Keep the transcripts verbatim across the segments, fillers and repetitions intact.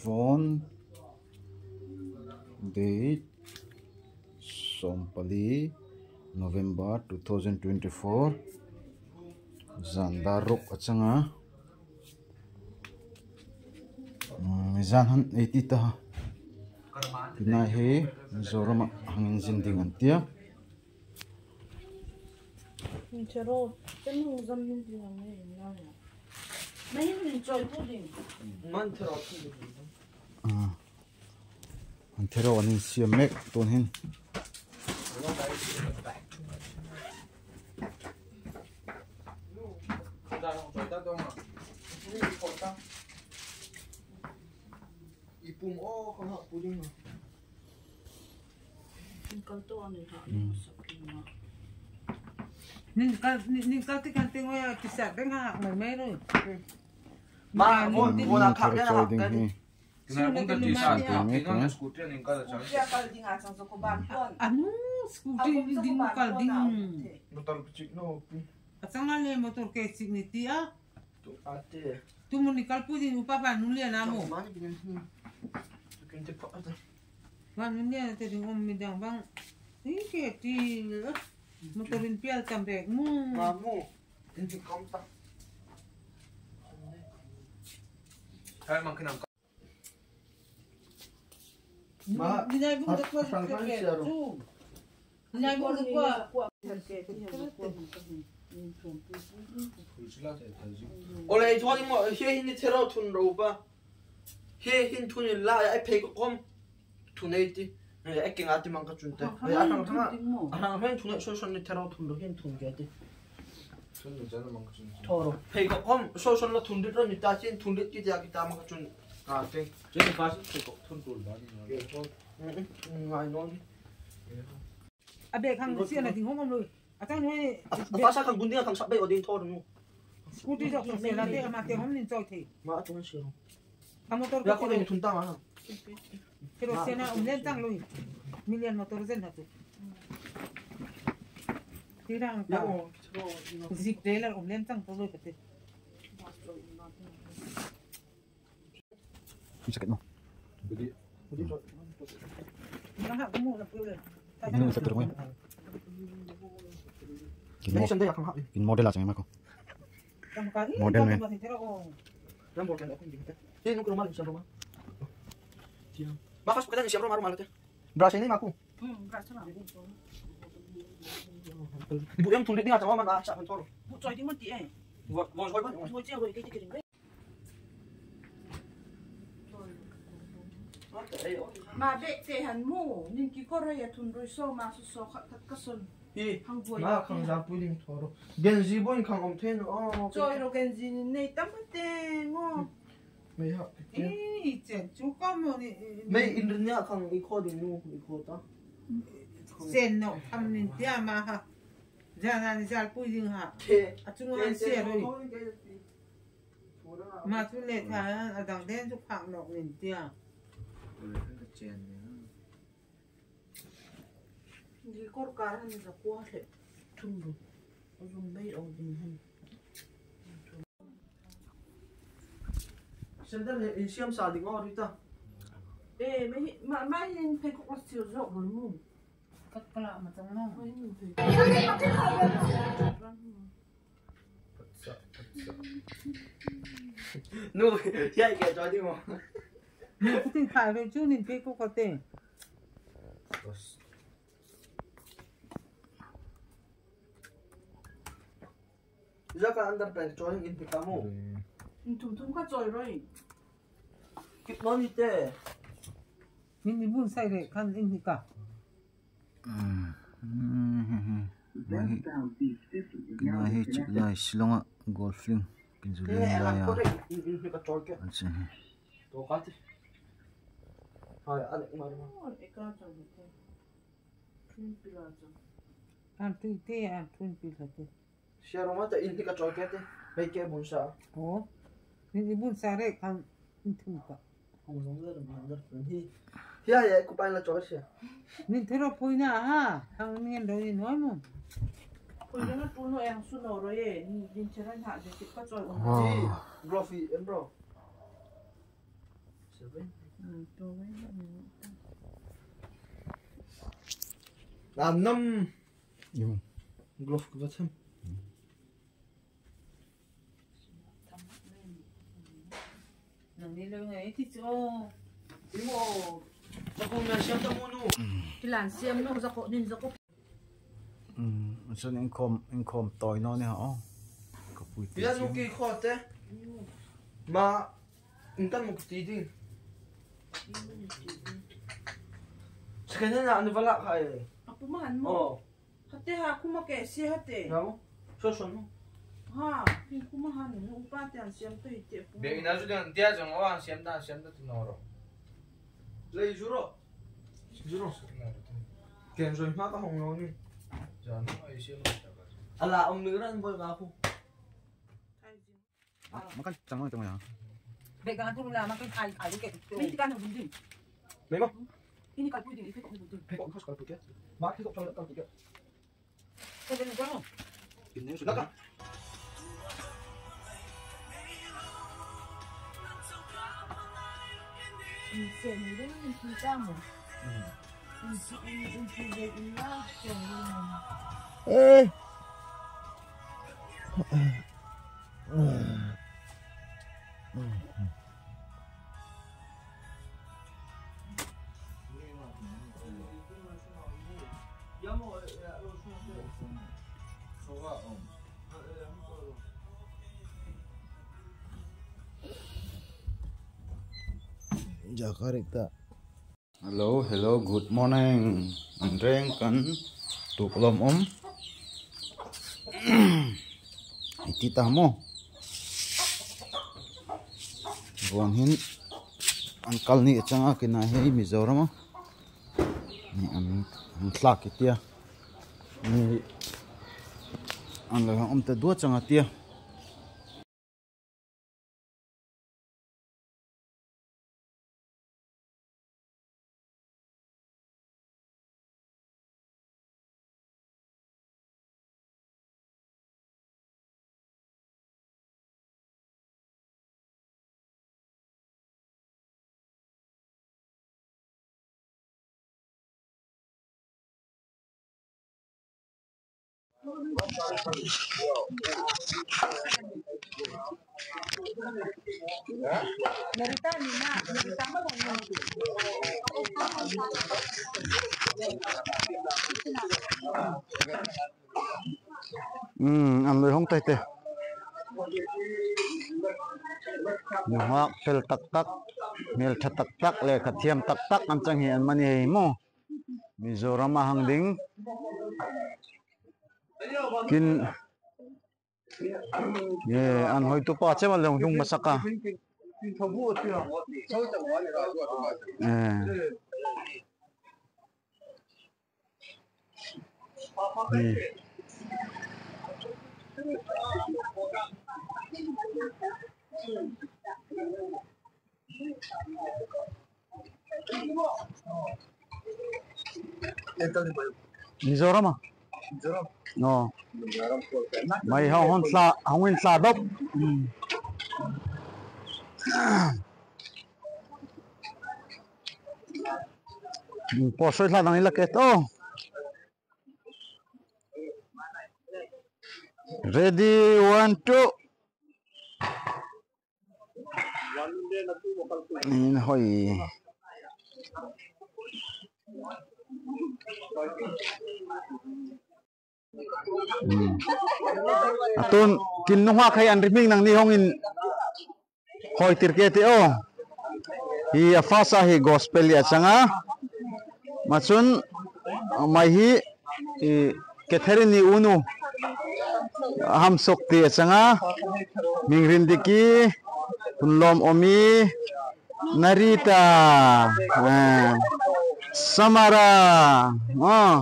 Phone date sawmpali November two thousand twenty-four, zan dar ruk a chang a. Mm, zan han ei ti ta. Tina hi Mizoram a hang inzin ding an tia. Min thero, chen hung zam min ding ang nei na ya. Mai min choi pu ding. Man thero pu ding. Ah. An thero an insiam mek tun hin. I pum o ka ha pu ding. Nin kal to ani ha. Mm. Nin kal, nin, nin kal ti kan ting wa ti sa beng ha mai mai ro. Ma, mo, mo na kha, na kha. Ding hi. Kina kung ta ti sa, kina scooty nin kal chang. Scooty kal ding a chang so ko ban pon. Anu, scooty ding kal ding. Motor chik no. A chang le motor ke chik ni ti a. Tu ate. Tu mo ni kal pu ding upa ba nu le na mo. Mani bin hin. Tu kin te pa ate. Ba nu le te ding om mi dang bang. Ni ke ti. Motor in pial tam bek mu. Ma mu. In ti kom ta. Hai mang kinam. Ma, ni nai bung a, da kwa a sang kan siar. Tu. Ni nai bung da kwa. Ole, i thon mo, he hin ni thero thun ro ba. He hin thun la, ai phei ko kom. Thun ei ti. Ai ke nga ti mang ka chun te. Ai a thang thang. A thang thang thun ei so son ni thero thun ro hin thun ke ti. Thun ni chana mang ka chun. Thoro. Phei ko kom so son la thun ri ro ni ta chin thun ri ki ta ki ta mang ka chun. A te. Chini pa si phei ko thun tul ba ni. Ngai no ni. A bek hang sian a ding hong om lo. A chang hoi. A, a fa sa khang bun ding a khang sap bei o ding thor nu. Scooty jok sa se la te ama te hom nin choi thei. Ma a tung si lo. A motor ya ko ko ding thun ta ma. Kero se na um len tang lo. Million motor zen ha tu. Ti rang ta. Ya mo. Zip trailer um len tang to lo ka te. Kin sakit mo. Kin model a chang ma ko. Model ne. Brush ni ma ko. Bu em thun ri ding a chang ma na cha kan thor. Bu choi ding ma ti e. Bu, bu choi ma. Bu choi ro ke ti ke ding. Ma bek te han mu, nin ki kor hei a thun roi so ma su so khat khat ka son. Hi, hang buai ma a khang ti. Za pui ding thor. Gen zi buin khang om then o. Choi ro gen zi ni nei tam te ngo. Mei hak ke. I chen chu ka mo ni. Mei in rin ya khang i kho ding nu, i kho ta. Sen no, tham nin tia ma ha. Za na ni za pui ding ha. Ke. A chung an ke, se ke, roi. Ke, ke. Ma chu le tha a dang den chu phak nawk nin tia. Ule kan ka chen ni. Ni kor kar han za kwa le. Thum ru. Rum bei o ding han. Sandal he insiam sa ding o Rita. Eh, mai, ma, mai hin phei ko ko sir zo bul mu. Kat kala ma chang no. Mai hin phei. Nu, ya ke choi ding mo. Nu, ka tin khai ve chu nin pe ko ko te. Za ka underpant choi in pi ka mo. In thum thum ka choi roi. Kit lo ni te. Min ni bun sai re kan in ni ka. Mai hi, mai hi chik lai Shillong-a golf ling kin zu len lai a. An che hi. An tui te, an tui pi la te. Sia roma ta in hi ka choi ke te. Hei ke bun sa. O. Nin i bun sa re kan in thum ka. Hong zong le ram han dar hi. Hia, hia, ku pai la choi sia. Nin thero pui na ha. Hang nin do ni noi mo. Pui na tu no yang su no ro ye. Nin, nin thero na de ka choi. Hi, bro fi, em bro. Nam nam. Glove ka va them. Nang ni lo ngai ti chu. Imo. Zakawng na siam ta mo nu. Kilan siam no zakawng nin zakawng. Asan inkhawm, inkhawm tawi naw ni ha o. Ka pui ti. Pia nu ki khaw te. Ma, in kan muk ti ding. Second hand an va la khai. A puma han mo. Hate ha kuma ke si hate. Nau. So so no. Ha, pi kuma han no upa te an siam to ite pu. Be ina zu dan dia jong o an siam da, siam da tu no ro. Lei zuro. Zuro. Ken zoi ma ka hong lo ni. Jan ai siam da ka. Ala om ni ran bol ka pu. Makan chang mai chang mai ha. Be ka tu la makan ai ai ke. Ni kan bun din. Mei ma. Ini kalpui din, ini kalpui din. Hei, kok khas kalpui ke. Ma ki kok kalpui ke. Ka den jang. Kin ne su. Naka. Insen ni den ni kita mo. Eh. Jakarta. Hello, hello, good morning. An reng kan tuk lom um. Iti ta mo. Vang hin an kal ni changa kina hei Mizoram a. Ni an, an thlak i tia. Ni an lo hang um ta dua changa tia. Hmm, an lui hong tai te. Nunghak fel tak tak, hmel ṭha tak tak, lekha thiam tak tak an chang hi an mani hei maw. Mizoram a hang ding. Kin, eh, an hoitupa chema lo hlung hmasa ka. Eh. Ni. Mizoram a? No. Mai hong hong tla, hong in tla dop. Hmm. Pawl soi tla dang i la ke to. Ready, one, two. In hoi. Hmm. A tun, kin nunghak hei an ri hming nangni hong in hoi tir ke ti o. Hi a fasa hi gospel a chang a. Ma chun, mai hi, i, Catherine ni unu. Hamsok ti a chang a. Mingrin diki, Hunlom Omi, Narita, eh, Samara, ah.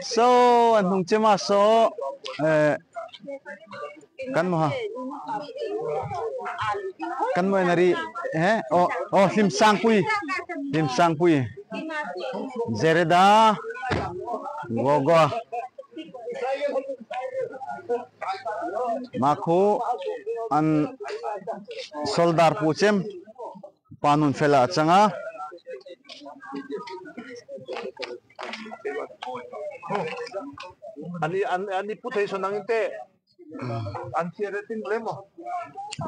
So, an hung chema so, eh, kan mo ha. Kan mo nari, eh? Oh, oh, Hlim Sangpui. Hlim Sangpui. Zereda, Gogo. Makhu, an soldar pu chem. Pa nun fela a chang a. Ani, an, ani pu thei so nang inte. An chia re tin le mo.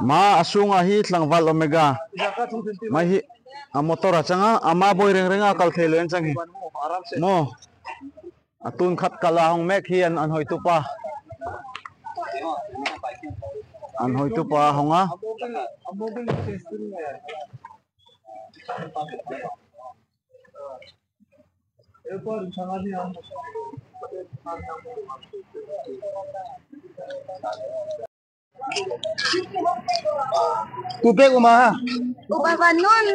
Ma a sunga hi tlangval Omega. Ina ka thung tin ti. Mai hi a motor a chang a, ama boi reng reng a kal thei lo an chang hi. Mo. A tun khat kala hong mek hi an, an hoitupa. An hoitupa hong a. Upa vanun.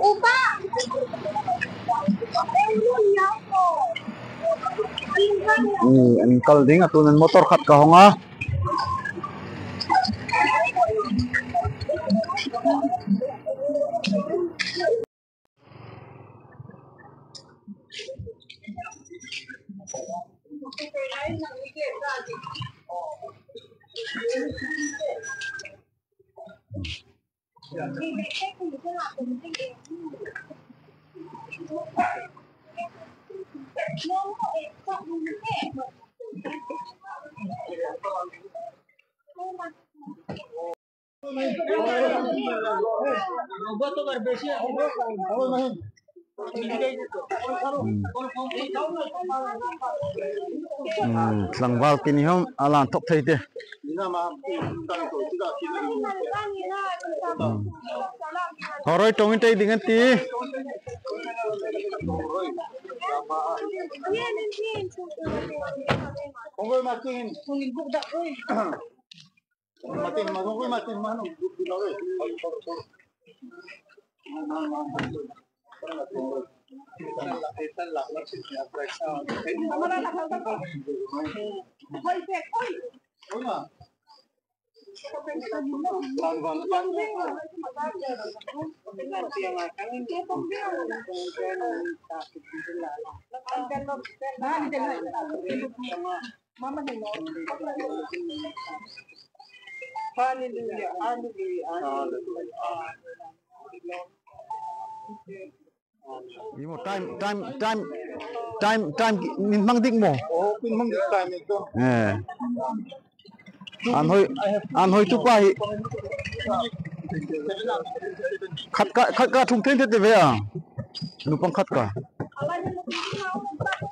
Upa. Ni, an kal ding a, tun an motor khat ka hong a. Hmm, tlangval ti ni hom, a lan thok thei te. Hmm. Hawroi tawng in tei ding an ti. Hallelujah, hallelujah, hallelujah. Imo time, time, time, time, time, min hmang dik mo. Oh, min hmang dik time ekdom. Eh. An hoi, an hoitupa hi. Khat ka, khat ka thum thei thei ve a. Nupang khat ka.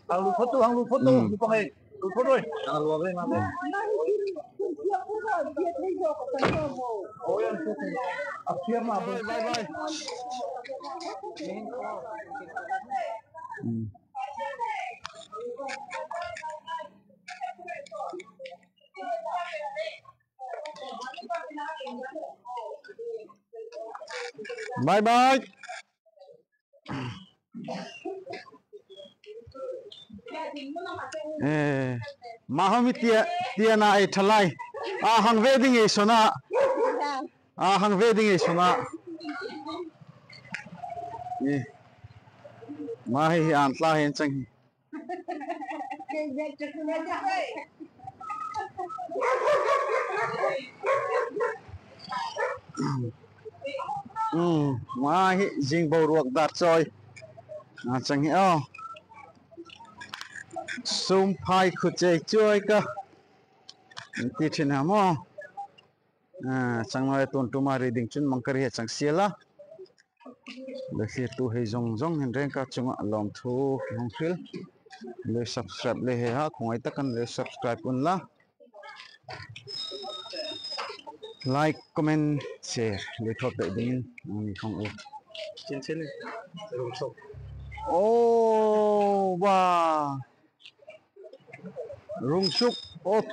Hang lu photo, hang lu photo, hmm. Nupang ei. Bye bye. Eh, ma hom hi tia, tia na ei thalai. A hang ve ding ei sona. A hang ve ding ei sona. Eh. Ma hi hi an tla hen chang hi. Hmm, ma hi zing boruak dar choi. A chang hi aw. Sum phai khu chei choi ka. Ti thin ha mo. A, chang noi tun tuma ri ding chun mangkari he chang siela. Le thlirtu hei zong zong hin rengka chunga lawmthu hong hril. Le subscribe le he ha, khungai takan le subscribe unla. Like, comment, share le thawt dingin, um, khong u. Chin chin, rung suk. Oh, wa. Rung suk, oh.